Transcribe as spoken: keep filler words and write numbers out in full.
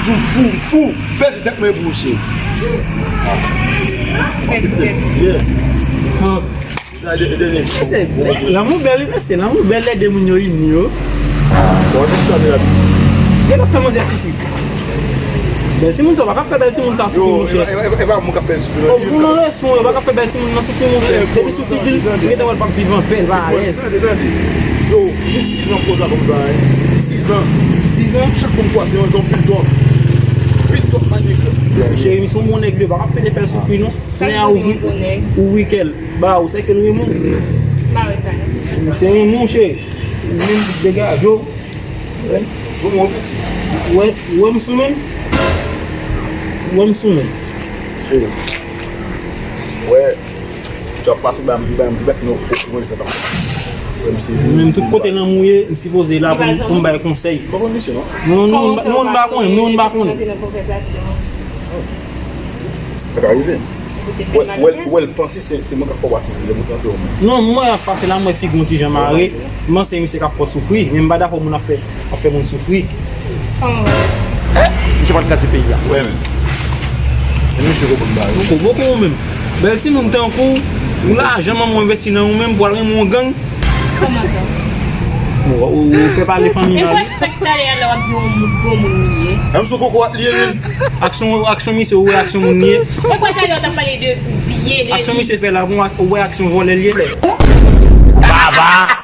Fou, fou, fou. Pèdi tèt mwen pou ou, cheri. Pèdi tèt. Yeah. Sa de- dènye fou. Mesye, lanmou bèl, wi, mesye. Lanmou bèl, lè de moun yo ini yo. Bon, nou sa de la piti. Yo pa fè manzè soufri. Bèl timoun sa, pa ka fè bèl timoun sa soufri, monchè. E pa moun k ap fè soufri. Bon, moun nan leson, yo pa ka fè bèl timoun nan soufri, monchè. Depi sou figi l, ou gentan wè l p ap viv anpè, l pa alèz. Tande, tande. Yo, li sis an konsa kòmsa, hein. Sis an. Sis an? Chak moun kwase yon zon pil twòp. Pil twòp mannik. Cheri, m se yon bon nèg, yo pa ka pede fè l soufri, non. Lè a ouvri, ouvri kè l. Ba ou, se ke l renmen w. Se renmen w, cheri. Ou menm degaje w. Sou mwen piti. Wè, wè m sou menm. Wè m sou menm. Cheri. Wè. Sa ap pase ba m, ba m, ba m, non, ou konnen sa pa. Wè m se. Menm tout kote lanmou ye, m sipoze la pou m, pou m bay konsèy. Mwen konn misye, non? Non, non, non, m pa konnen, non, m pa konnen. Sa ka rive. Wè, wè, wè l panse se, se mwen k ap fè w pase mizè, poutan se ou menm. Non, mwen ap pase la, mwen figi yon ti jan mare. M panse misye k ap fè w soufri, men m pa dakò moun ap fè, ap fè moun soufri. Misye pral kraze peyi a. Wè, men. E misye konprann bagay. Ou konprann ou menm. Bèl timoun tankou w, ou lajan manman w envesti nan ou menm pou al renmen yon gang. Kòman sa? Ou, ou, ou fè pale fanmi nan. E wè, fèk talè a lè w ap di yon moun, bon moun li ye. Menm sou koko a li ye menm. Aksyon, aksyon misye, ou wè aksyon moun li ye. E wè talè w t ap pale de byen de. Aksyon misye fè la, bon, ou wè aksyon vòlè li ye. Baba.